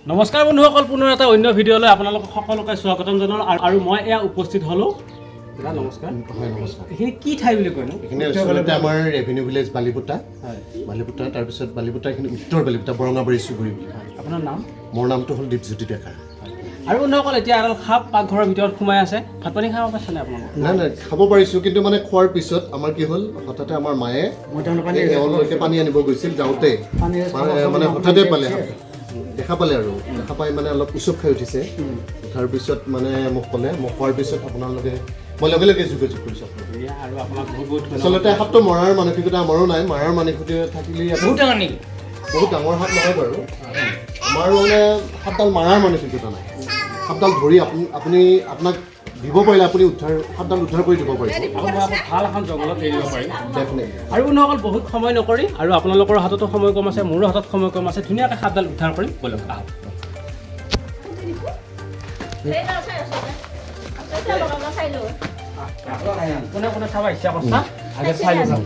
নমস্কাৰ বন্ধুসকল, পুনৰ এটা অন্য ভিডিঅ'লৈ আপোনালোক সকলোকে স্বাগতম জনালোঁ আৰু আৰু মই এয়া উপস্থিত হ'লোঁ। দাদা, নমস্কাৰ। হয়, নমস্কাৰ। এইখিনি কি ঠাই বুলি কয়নো? এইখিনি আচলতে আমাৰ ৰেভিনিউ ভিলেজ বালিপুতা। বালিপুতা, তাৰপিছত বালিপুতা, এইখিনি উত্তৰ বালিপুতা, বৰঙাবাৰী চুবুৰী বুলি কয়। আপোনাৰ নাম? মোৰ নামটো হ'ল দীপজ্যোতি ডেকা। আৰু বন্ধুসকল, এতিয়া এডাল সাপ পাকঘৰৰ ভিতৰত সোমাই আছে। ভাত পানী খাব পাৰিছেনে আপোনালোক? নাই, খাব পাৰিছোঁ, কিন্তু মানে খোৱাৰ পিছত আমাৰ কি হ'ল, হঠাতে আমাৰ মায়ে এই এওঁলোকে পানী আনিব গৈছিল, যাওঁতে মানে হঠাতে পালে, দেখা পালে আৰু দেখা পাই মানে অলপ উচপ খাই উঠিছে। উঠাৰ পিছত মানে মোক ক'লে, মোক কোৱাৰ পিছত আপোনালোকে মই লগে লগে যোগাযোগ কৰিছোঁ আপোনালোক। বঢ়িয়া, আৰু আপোনাক বহুত বহুত ধন্যবাদ। আচলতে সাপটো মৰাৰ মানসিকতা আমাৰো নাই। মাৰাৰ মানসিকতা থাকিলে বহুত ডাঙৰ নেকি? বহুত ডাঙৰ সাপ নহয় বাৰু। আমাৰ মানে সাপডাল মাৰাৰ মানসিকতা নাই। সাপডাল ধৰি আপুনি আপোনাক দিব পাৰিলে আপুনি উদ্ধাৰ সাপডাল উদ্ধাৰ কৰি দিব পাৰিব। আকৌ মই আকৌ ভাল এখন জংঘলত এৰি দিব পাৰিম। ডেফিনেটলি। আৰু বন্ধুসকল, বহুত সময় নকৰি, আৰু আপোনালোকৰ হাততো সময় কম আছে, মোৰো হাতত সময় কম আছে, ধুনীয়াকৈ সাপডাল উদ্ধাৰ কৰিম। ব'লক, আহক। কোনে কোনে চাব ইচ্ছা কৰছা, আগে চাই লওক।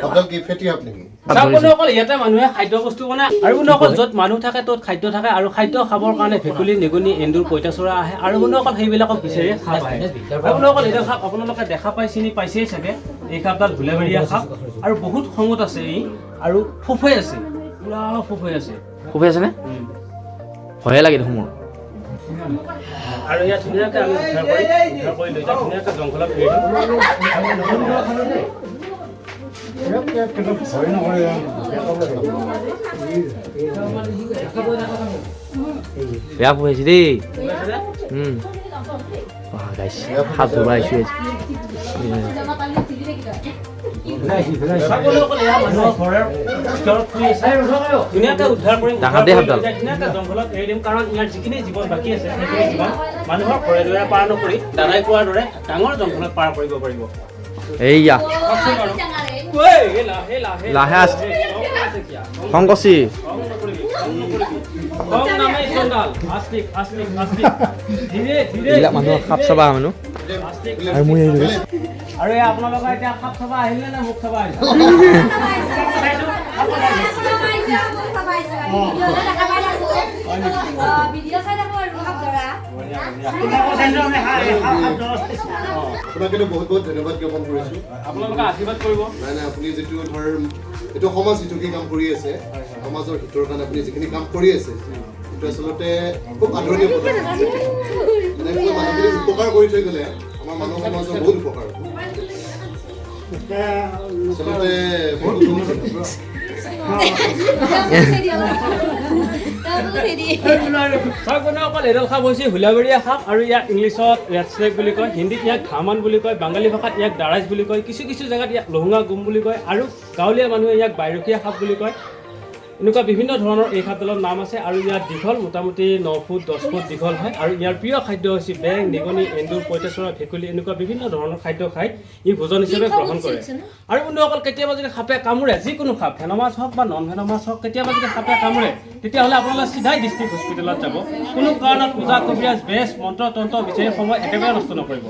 সাপডাল কি ফেটি সাপ নেকি? চাওক বন্ধুসকল, ইয়াতে মানুহে খাদ্য বস্তু বনায়। আৰু বন্ধুসকল, য'ত মানুহ থাকে ত'ত খাদ্য থাকে আৰু খাদ্য খাবৰ কাৰণে ভেকুলী, নিগনি, এন্দুৰ, পঁইতাচোৰা আহে। আৰু বন্ধুসকল, সেইবিলাকক বিচাৰি সাপ আহে। আৰু বন্ধুসকল, এইডাল সাপ আপোনালোকে দেখা পাই চিনি পাইছেই চাগে। এই সাপডাল হুলাবেৰীয়া সাপ আৰু বহুত খঙত আছে ই আৰু ফুফাই আছে, পুৰা ফুফাই আছে। খুবেই আছেনে? ভয়ে লাগে দেখোন মোৰ। আৰু ইয়াত ধুনীয়াকৈ আমি উদ্ধাৰ কৰি লৈ যাম, ধুনীয়াকৈ জংঘলত এৰি দিম। বেয়া ফুফাইছে দেই। গাইছ, সাপ ধৰিব আহিছোঁ আজি। চাওক বন্ধুসকল, এয়া মানুহৰ ঘৰৰ ভিতৰত শুই আছে। ধুনীয়াকৈ উদ্ধাৰ কৰিম। ডাঙৰ দেই সাপডাল। উদ্ধাৰ কৰি লৈ যাই ধুনীয়াকৈ জংঘলত এৰি দিম, কাৰণ ইয়াৰ যিখিনি জীৱন বাকী আছে সেইখিনি জীৱন মানুহৰ ঘৰে দুৱাৰে পাৰ নকৰি দাদাই কোৱাৰ দৰে ডাঙৰ জংঘলত পাৰ কৰিব পাৰিব। এইয়া। কওকচোন বাৰু। ঐ, এই লাহে লাহে। লাহে আছে। খং কৰিছে কিয়া? খং কৰছি। খং নকৰিবি, খং নকৰিবি। খং নামে চণ্ডাল। আস্তিক, আস্তিক, আস্তিক। ধীৰে ধীৰে। এইবিলাক মানুহৰ সাপ চাবা মানুহ। আস্তিক। আৰু মই আহিলোঁ। আৰু এই আপোনালোকৰ এতিয়া সাপ চাবা আহিলে নে মোক চাবা আহিলে? চাইছোঁ, সাপ চাবা আহিছে। ভিডিঅ' চাই থাকো আৰু সাপ ধৰা। বঢ়িয়া, বঢ়িয়া। আপোনাক কিন্তু বহুত বহুত ধন্যবাদ জ্ঞাপন কৰিছোঁ। আপোনালোকে আশীৰ্বাদ কৰিব। নাই, আপুনি যিটো ধৰ এইটো সমাজ হিতকী কাম কৰি আছে, সমাজৰ হিতৰ কাৰণে আপুনি যিখিনি কাম কৰি আছে, সেইটো আচলতে খুব আদৰণীয় পদক্ষেপ। এনেকৈ মানুহখিনি উপকাৰ কৰি থৈ গ'লে আমাৰ মানৱ সমাজৰ বহুত উপকাৰ হ'ব। আচলতে বহুত বহুত ধন্যবাদ। চাওক বন্ধুসকল, এইডাল সাপ হৈছে হুলাবেৰীয়া সাপ আৰু ইয়াক ইংলিছত ৰেড স্নেক বুলি কয়, হিন্দীত ইয়াক ঘামান বুলি কয়, বাঙালী ভাষাত ইয়াক দাৰাইজ বুলি কয়, কিছু কিছু জেগাত ইয়াক লহুঙা গুম বুলি কয় আৰু গাঁৱলীয়া মানুহে ইয়াক বাইৰখীয়া সাপ বুলি কয়। এনেকুৱা বিভিন্ন ধৰণৰ এই সাপডালৰ নাম আছে। আৰু ইয়াৰ দীঘল মোটামুটি 9 ফুট, 10 ফুট দীঘল হয়। আৰু ইয়াৰ প্ৰিয় খাদ্য হৈছে বেং, নিগনি, এন্দুৰ, পঁইতাচোৰা, ভেকুলী, এনেকুৱা বিভিন্ন ধৰণৰ খাদ্য খাই ই ভোজন হিচাপে গ্ৰহণ কৰে। আৰু বন্ধুসকল, কেতিয়াবা যদি সাপে কামোৰে, যিকোনো সাপ, ভেনমাছ হওক বা নন ভেনমাছ হওক, কেতিয়াবা যদি সাপে কামোৰে, তেতিয়াহ'লে আপোনালোকে চিধাই ডিষ্ট্ৰিক্ট হস্পিটেলত যাব। কোনো কাৰণত ওজা কবিৰাজ, বেজ, মন্ত্ৰ তন্ত্ৰ বিচাৰি সময় একেবাৰে নষ্ট নকৰিব।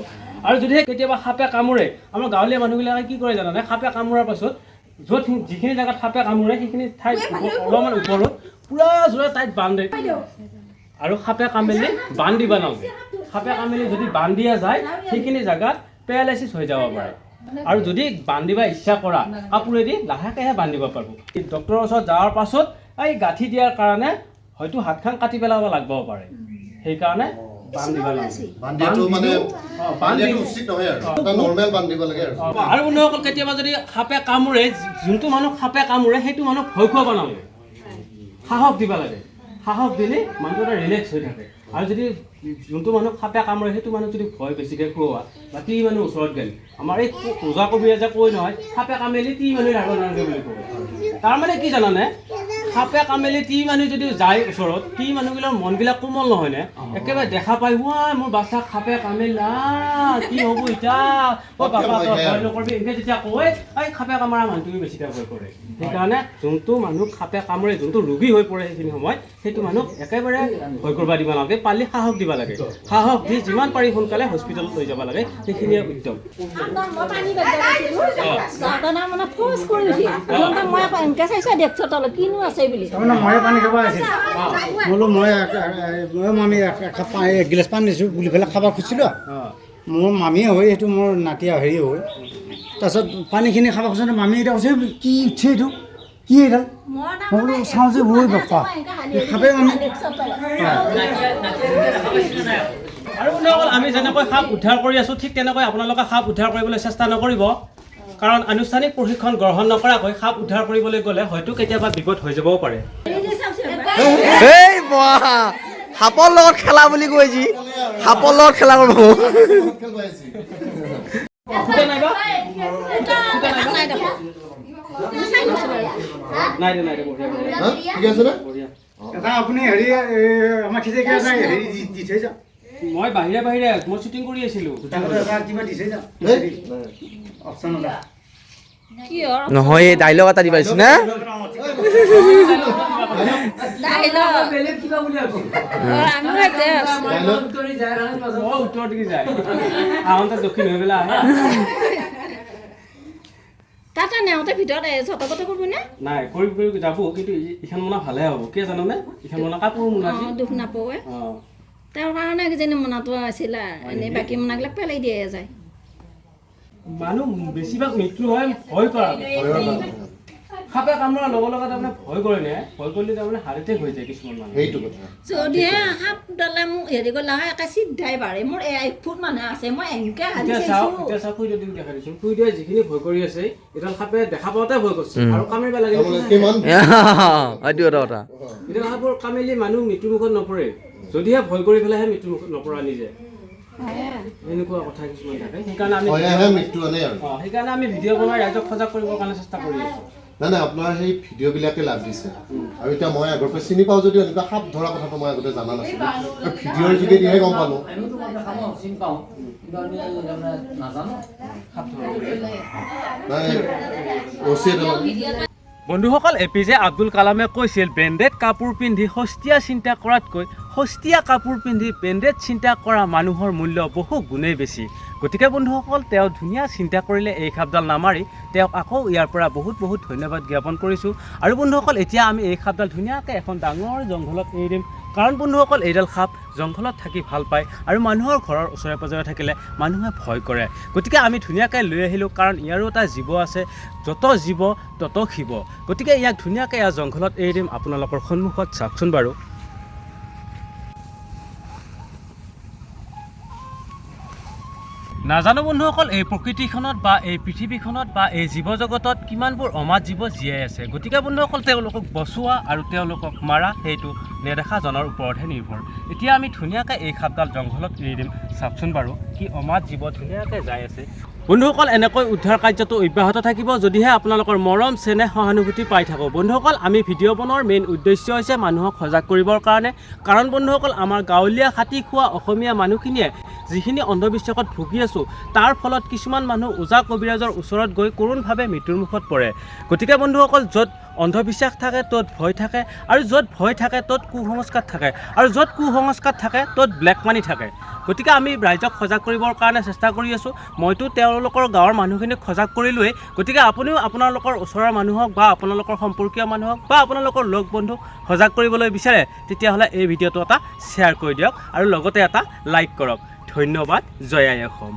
আৰু যদিহে কেতিয়াবা সাপে কামোৰে, আমাৰ গাঁৱলীয়া মানুহবিলাকে কি কৰে জানানে? সাপে কামোৰাৰ পাছত য'ত যিখিনি জেগাত সাপে কামোৰে সেইখিনি ঠাইত অলপমান ওপৰত পূৰা জোৰে টাইট বান্ধে। আৰু সাপে কামুৰিলে বান্ধ দিব নালাগে। সাপে কামুৰিলে যদি বান্ধ দিয়া যায়, সেইখিনি জেগাত পেৰালাইচিছ হৈ যাব পাৰে। আৰু যদি বান্ধিব ইচ্ছা কৰা, কাপোৰেদি লাহেকৈহে বান্ধিব পাৰিব। ডক্টৰৰ ওচৰত যোৱাৰ পাছত এই গাঁঠি দিয়াৰ কাৰণে হয়তো হাতখন কাটি পেলাব লাগিব পাৰে। সেইকাৰণে বান্ধিব নালাগে। বান্ধ দিয়াটো মানে বান্ধ বান্ধ দিয়াটো দিওঁ। উচিত নহয় আৰু এটা নৰ্মেল বান্ধ দিব লাগে আৰু। আৰু বন্ধুসকল, কেতিয়াবা যদি সাপে কামোৰে, যোনটো মানুহ সাপে কামোৰে সেইটো মানুহক ভয় খুৱাব নালাগে, সাহস দিব লাগে। সাহস দিলে মানুহটো এটা ৰিলেক্স হৈ থাকে। আৰু যদি যোনটো মানুহক সাপে কামোৰে সেইটো মানুহ যদি ভয় বেছিকৈ খুওৱা বা তি মানুহ ওচৰত গ'ল, আমাৰ এই ওজা কবিৰাজে কৈ নহয়, সাপে কামুৰিলে তি মানুহ ৰাখিব নালাগে বুলি কয়। তাৰমানে কি জানানে? সাপে কামুৰিলে তি মানুহ যদি যায় ওচৰত, তি মানুহবিলাকৰ মনবিলাক কোমল নহয়নে? একেবাৰে দেখা পাই, ৱা, মোৰ বাচ্চাক সাপে কামুৰিলা, কি হ'ব এতিয়া, অ বাবা, তই ভয় নকৰিবি, এনেকৈ যেতিয়া কয়, এই সাপে কামোৰা মানুহটোৱে বেছিকৈ ভয় কৰে। সেইকাৰণে যোনটো মানুহক সাপে কামোৰে, যোনটো ৰোগী হৈ পৰে সেইখিনি সময়ত, সেইটো মানুহক একেবাৰে ভয় কৰিব দিব নালাগে। পাৰিলে সাহস দিব লাগে। সাহস দি যিমান পাৰি সোনকালে হস্পিটেলত লৈ যাব লাগে। সেইখিনিয়ে উদ্যম। মই পানী বাগিব গৈছিলোঁ, যাওঁতে মানে ফোচ কৰি উঠিল। মই আকৌ এনেকৈ চাইছোঁ, দেখছোঁ তলত কিনো আছে। মই পানী খাব আহিছিল বোলো মই মামী এগিলাচ পানী দিছোঁ বুলি পেলাই খাব খুজিছিলোঁ। মোৰ মামীয়ে হয়, সেইটো মোৰ নাতিয়া হেৰি হয়। তাৰপিছত পানীখিনি খাব খুজিছোঁ, মামী এতিয়া কৈছে কি উঠছে এইটো কি এইডাল, মই বোলো চাওঁ যে ঐ বাপ্পা খাবে মামী। আৰু বন্ধুসকল, আমি যেনেকৈ সাপ উদ্ধাৰ কৰি আছোঁ ঠিক তেনেকৈ আপোনালোকে সাপ উদ্ধাৰ কৰিবলৈ চেষ্টা নকৰিব, কাৰণ আনুষ্ঠানিক প্ৰশিক্ষণ গ্ৰহণ নকৰাকৈ সাপ উদ্ধাৰ কৰিবলৈ গ'লে হয়তো কেতিয়াবা বিপদ হৈ যাবও পাৰে। এই বাহ, সাপৰ লগত খেলা বুলি কৈ যি সাপৰ লগত খেলা কৰিব। নাই দে, নাই দে, বঢ়িয়া বঢ়িয়া। ঠিক আছে নে? এটা আপুনি হেৰি আমাৰ খিচিৰি হেৰি দি থৈ যাওক। মই বাহিৰে বাহিৰে মই শ্বুটিং কৰি আছিলোঁ। কিবা দি থৈ যাওক অপশ্যন এটা। নহয়, এই ডাইলগ এটা দি পাইছো না। উত্তৰ দিকে যায়, আহোঁতে দক্ষিণ হৈ পেলাই আহে। তাতে নেওঁতে ভিতৰত চটপট কৰিব নে? নাই, কৰি কৰি যাব, কিন্তু ইখন মোনা ভালে হ'ব। কিয় জাননে? ইখন মোনা কাপোৰ মোনা, দুখ নাপাৱে তেওঁৰ কাৰণে কিজানি মোনাটো আছিল। এনেই বাকী মোনাবিলাক পেলাই দিয়া যায়। মানুহ বেছিভাগ মৃত্যু হয় ভয় কৰা, সাপে কামোৰাৰ লগে লগে তাৰমানে ভয় কৰে নে, ভয় কৰিলে তাৰমানে হাৰ্ট এটেক হৈ যায় কিছুমান মানুহ। সেইটো কথা। যদিহে সাপডালে মোক হেৰি কৰিলে হয় একে চিধাই বাঢ়ে। মোৰ 1 ফুট মানুহ আছে, মই এনেকে হালি এতিয়া চাওক, এতিয়া চাওক, খুইদেউ দেখাই দিছোঁ। খুইদেৱে যিখিনি ভয় কৰি আছে, এডাল সাপে দেখা পাওঁতে ভয় কৰিছে আৰু কামুৰিব লাগিলে কিমান এইটো এটা কথা। এডাল সাপৰ কামিলি মানুহ মৃত্যুমুখত নপৰে, যদিহে ভয় কৰি পেলাইহে মৃত্যুমুখত নপৰা নিজে। এনেকুৱা কথা কিছুমান থাকে। সেইকাৰণে আমি মৃত্যু আনে আৰু সেইকাৰণে আমি ভিডিঅ' বনাই ৰাইজক সজাগ কৰিবৰ কাৰণে চেষ্টা কৰি আছোঁ। নাই নাই, আপোনাৰ সেই ভিডিঅ'বিলাকে লাভ দিছে। আৰু এতিয়া মই আগৰ পৰা চিনি পাওঁ যদিও এনেকুৱা সাপ ধৰা কথাটো মই আগতে জানা নাছিলোঁ, আৰু ভিডিঅ'ৰ যোগেদিহে গম পালোঁ। বন্ধুসকল, এ পি জে আব্দুল কালামে কৈছিল, ব্ৰেণ্ডেড কাপোৰ পিন্ধি সস্তীয়া চিন্তা কৰাতকৈ সস্তীয়া কাপোৰ পিন্ধি ব্ৰেণ্ডেড চিন্তা কৰা মানুহৰ মূল্য বহু গুণেই বেছি। গতিকে বন্ধুসকল, তেওঁ ধুনীয়া চিন্তা কৰিলে এই সাপডাল নামাৰি তেওঁক আকৌ ইয়াৰ পৰা বহুত বহুত ধন্যবাদ জ্ঞাপন কৰিছোঁ। আৰু বন্ধুসকল, এতিয়া আমি এই সাপডাল ধুনীয়াকৈ এখন ডাঙৰ জংঘলত এৰি দিম, কাৰণ বন্ধুসকল এইডাল সাপ জংঘলত থাকি ভাল পায় আৰু মানুহৰ ঘৰৰ ওচৰে পাঁজৰে থাকিলে মানুহে ভয় কৰে। গতিকে আমি ধুনীয়াকৈ লৈ আহিলোঁ, কাৰণ ইয়াৰো এটা জীৱ আছে, যত জীৱ তত শিৱ। গতিকে ইয়াক ধুনীয়াকৈ ইয়াৰ জংঘলত এৰি দিম আপোনালোকৰ সন্মুখত। চাওকচোন বাৰু। নাজানো বন্ধুসকল, এই প্ৰকৃতিখনত বা এই পৃথিৱীখনত বা এই জীৱ জগতত কিমানবোৰ অমাত জীৱ জীয়াই আছে। গতিকে বন্ধুসকল, তেওঁলোকক বচোৱা আৰু তেওঁলোকক মাৰা সেইটো নেদেখাজনৰ ওপৰতহে নিৰ্ভৰ। এতিয়া আমি ধুনীয়াকৈ এই সাপডাল জংঘলত এৰি দিম। চাওকচোন বাৰু কি অমাত জীৱ ধুনীয়াকৈ যাই আছে। বন্ধুসকল, এনেকৈ উদ্ধাৰ কাৰ্যটো অব্যাহত থাকিব যদিহে আপোনালোকৰ মৰম চেনেহ সহানুভূতি পাই থাকোঁ। বন্ধুসকল, আমি ভিডিঅ' বনোৱাৰ মেইন উদ্দেশ্য হৈছে মানুহক সজাগ কৰিবৰ কাৰণে। কাৰণ বন্ধুসকল, আমাৰ গাঁৱলীয়া খাটি খোৱা অসমীয়া মানুহখিনিয়ে যিখিনি অন্ধবিশ্বাসত ভুগি আছোঁ, তাৰ ফলত কিছুমান মানুহ ওজা কবিৰাজৰ ওচৰত গৈ কৰুণভাৱে মৃত্যুৰ মুখত পৰে। গতিকে বন্ধুসকল, য'ত অন্ধবিশ্বাস থাকে ত'ত ভয় থাকে, আৰু য'ত ভয় থাকে ত'ত কুসংস্কাৰ থাকে, আৰু য'ত কুসংস্কাৰ থাকে ত'ত ব্লেক মানি থাকে। গতিকে আমি ৰাইজক সজাগ কৰিবৰ কাৰণে চেষ্টা কৰি আছোঁ। মইতো তেওঁলোকৰ গাঁৱৰ মানুহখিনিক সজাগ কৰিলোৱেই, গতিকে আপুনিও আপোনালোকৰ ওচৰৰ মানুহক বা আপোনালোকৰ সম্পৰ্কীয় মানুহক বা আপোনালোকৰ লগ বন্ধুক সজাগ কৰিবলৈ বিচাৰে তেতিয়াহ'লে এই ভিডিঅ'টো এটা শ্বেয়াৰ কৰি দিয়ক আৰু লগতে এটা লাইক কৰক। ধন্যবাদ। জয় আই অসম।